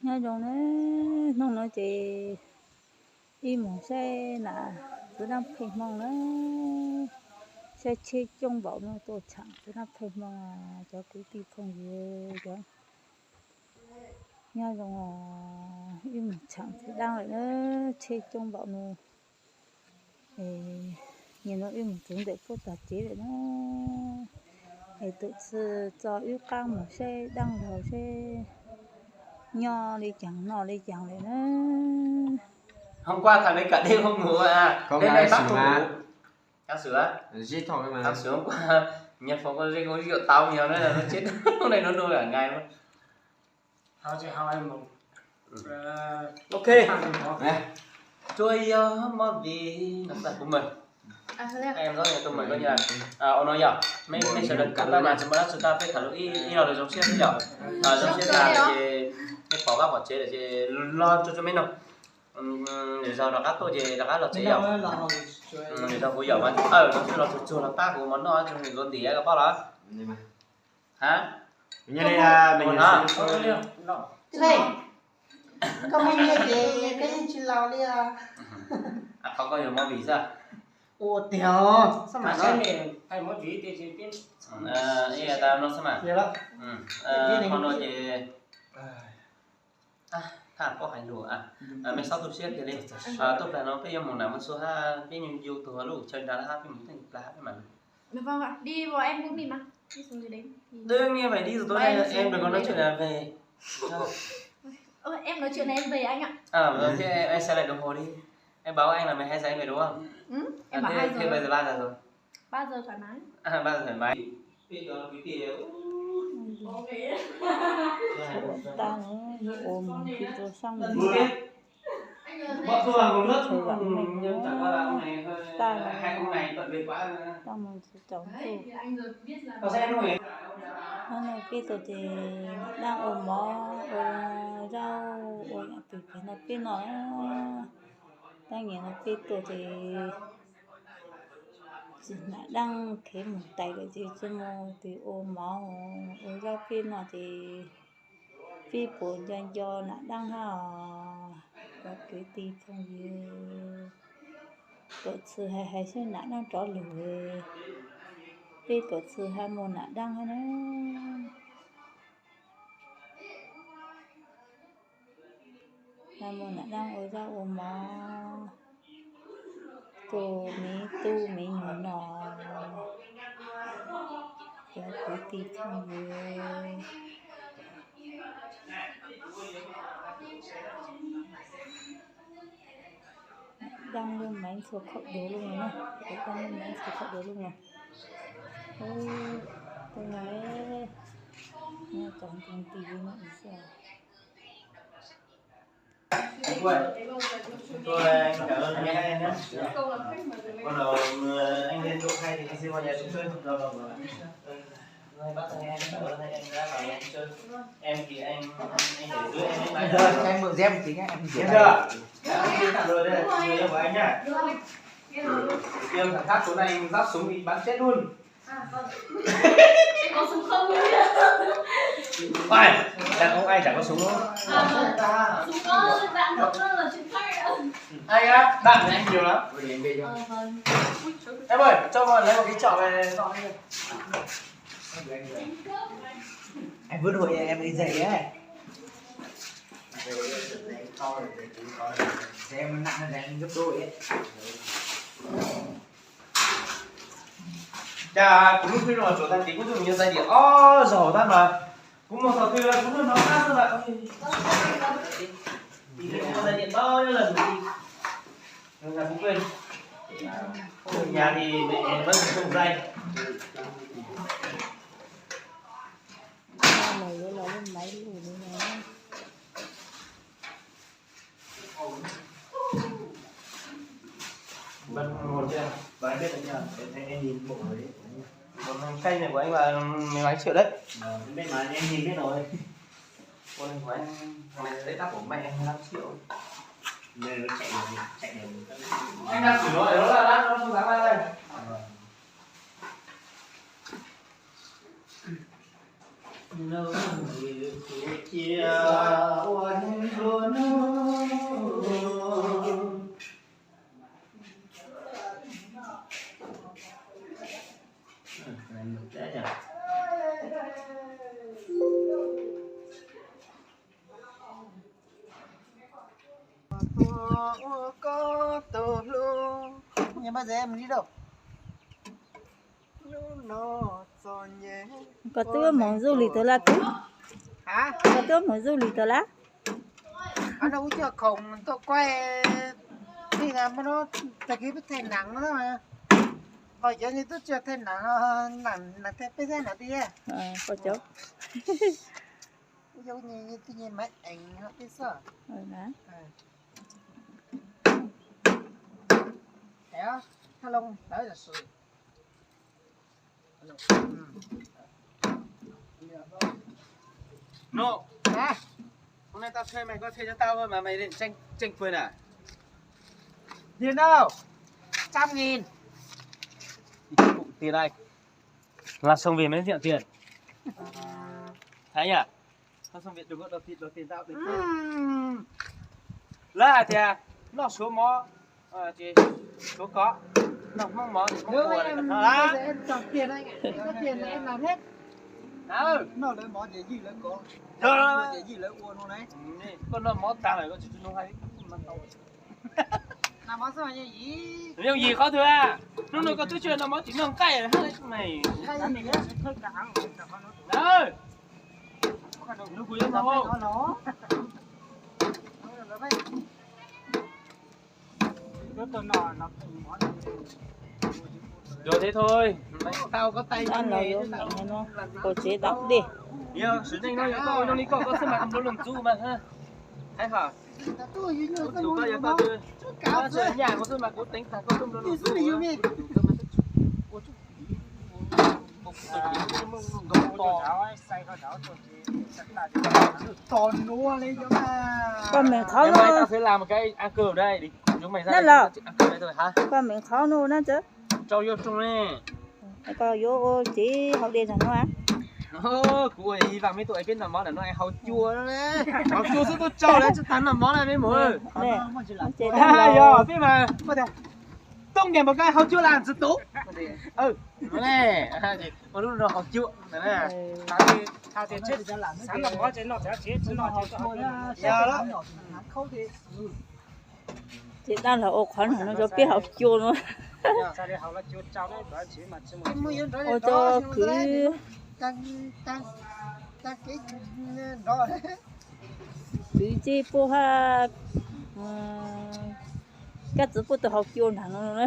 Nyob zoo na, hnub no ces ib mus saib nam txiv dab phej hmoo na, saib tsheb coob npaum no tuaj tsham txiv dab phej hmoo, cov kwv tij phooj ywg cov nyob zoo, ib mus tsham txiv dab lawm na, tsheb coob npaum no. Nim no wb mus txog ntawm puag tom tsev lawm na, es tus txiv tso wb qab mus saib dab laug seb nyob li cas noj li cas lawm na. Hôm qua thằng đấy cả đêm không ngủ à? Hôm nay bắt không ngủ. Thằng Sửu á? Thằng Sửu hôm qua nhập phòng con riêng uống rượu táo nhiều nữa là nó chết. Hôm nay nó nôn cả ngày luôn. Thôi chứ thôi em ngủ. Ok. Thôi thì thôi. Nè. Tôi yêu món vì nó là của mình. Em nói là tôi mời coi như là, à, ông nói giờ. Mấy, mấy sự đợt cặp đó mà chúng ta, chúng ta phải thảo luận ý, ý là được giống xếp bây giờ. À, giống xếp là về, cái bỏ bác bỏ chế để về lo cho, cho mấy nông. Ừm, để giờ nó cắt tôi về, nó cắt lọt chế giờ. Ừm, để giờ của giờ mà. Ờ, nó sẽ lo chuột chuột nó cắt của món nó cho mình luôn thì cái bác đó. Hả? Nyob li, nyob li, koj muaj nyiaj ces koj yeej tsis laus li os. Qhov koj yuav movie xwb. Ua tiag, xab mam no. Ib tau no xab mam. Qhov no ces thaj koj hais lus, mej txhob tu siab kiag li. Tuaj plag no peb yuav mus nam mus xua hab peb nyuag yug tug lub chaw nrad hab peb mus teej plag hab peb mam. Đi vào em cũng đi mà. Đi xuống dưới đấy. Đương nhiên phải đi rồi, tối nay em đừng có nói chuyện là về. Ơ, em nói chuyện này em về anh ạ. Ờ, rồi thế em sẽ lại đồng hồ đi. Em báo anh là mười hai giờ em về đúng không? Ừ, em bảo hai giờ. Thế bây giờ ba giờ rồi. Ba giờ thoải mái. À, ba giờ thoải mái. Tag no yuav ua mus tib tug sab mus, tshwm vam meej tag, tag mus tsis tsaus ntuj. Hnub no peb tuaj ces dab ua mov, ua zaub, ua yam twg pem no peb noj. Tab nim no peb tuaj ces tsis nam dab khev mus tais lawm ces tsis mus twg ua mov ua zaub peb noj ces peb puas nco nco nam dab hab os. Cov kwv tij phooj ywg, tuam txhwm hais hais seb nam dab rov lug, peb tuam txhwm hab mus nam dab hab na. Hab mus nam dab ua zaub ua mov, tus me tub me nyuam no, cov kwv tij phooj ywg. Dab lub maiv ntxhua khaum dua lub no na, dab lub maiv ntxhua khaum dua lub no. Tus no, nyob cov nti nti li no xwb. Em mượn dép một tí nhé, em rửa tay. Em thẳng thắn, tối nay em dắt súng đi bắn chết luôn. Ôi, đàn ông ai chả có súng đúng không? Súng có, đạn không có là chuyện khác. Ai á, đạn thì anh nhiều lắm. Em ơi, cho em lấy một cái chọ về dọn đi. Anh vứt hộ em đi giày ấy. Giày em nặng hơn giày anh gấp đôi ấy. Cas kuv lub hnub no tsuas tag kis kuv twb mus yuav txais diam ob zaug tag mas kuv mus thaum twg los kuv hnub no qab xwb mas. Kuv txais diam ntau lawm. Nhà thì mẹ mới không dây. Bạn một chưa? Bạn biết rồi nhá. Để thấy anh nhìn bộ đấy. Còn thằng Khanh này của anh là mười mấy triệu đấy. Ờ, em biết mà, em nhìn biết rồi. Con của anh, thằng này lấy tóc của mẹ hai mươi lăm triệu. Đây nó chạy được, chạy được. Anh đang sửa nó, nó là lát nó không dám ăn đây. Ờ. Koj twb ua hmoov du lịch tau lab kwv? Koj twb ua hmoov du lịch tau lab? Ub, coj khoom tuaj kuaj, tag kis peb thaij nees na. Ho cov ni twb tsis thaij nees, nees thaij peb thaij nees tiag. Yog twb nyias maiv eev peb xwb. Nô, hôm nay tao thuê mày, có thuê cho tao thôi mà mày lên tranh, tranh quyền à? Tiền đâu? Trăm nghìn. Ít cục tiền đây. Là xong việc mới nhận tiền. Thấy nhỉ? Tao xong việc đừng có đòi tiền, đòi tiền tao. Ừm. Lawv hais tias noj suav mov, ces suav kov, noj Hmoob mov ces Hmoob ua. Em cần tiền anh ạ. Có tiền là em làm hết. Noj lawv mov ces ywj lawv kov. Yog. Ua ces ywj lawv ua no ne. Koj noj mov tag lawm koj tsis nug hais. Yooj yim qhov twg a? Hnub no koj twb tsis noj mov tsis noj nqaij. Rồi thế thôi. Tao có tay. Ăn là vô cạnh này nó có chế đóng đi. Giờ sự nhanh nó có nông đi có có xếp mặt không lường chú mà ha. Thấy hả? Chú có giờ có chưa? Có chưa nhà có xếp mặt của tỉnh thành có không lường chú. Koj meem qhov no. Koj meem qhov no na txawm. Koj yuav ua tsev hauv dej zog no a? Kuv ua ib vam meb tuaj peb noj mov ntawm no hauv cua, hauv cua xwb tuaj tsau lawm tsis tas noj mov na meb mus. Yog peb mas toob nyias npaum koj hauv cua las ntxwv tub. Ua lub no hauv cua. Ces dab laug ua qhov no rau peb hauv cua no. Ua cov kwv, kwv tij puag ha, koj txwv puag tus hauv cua nrag no na.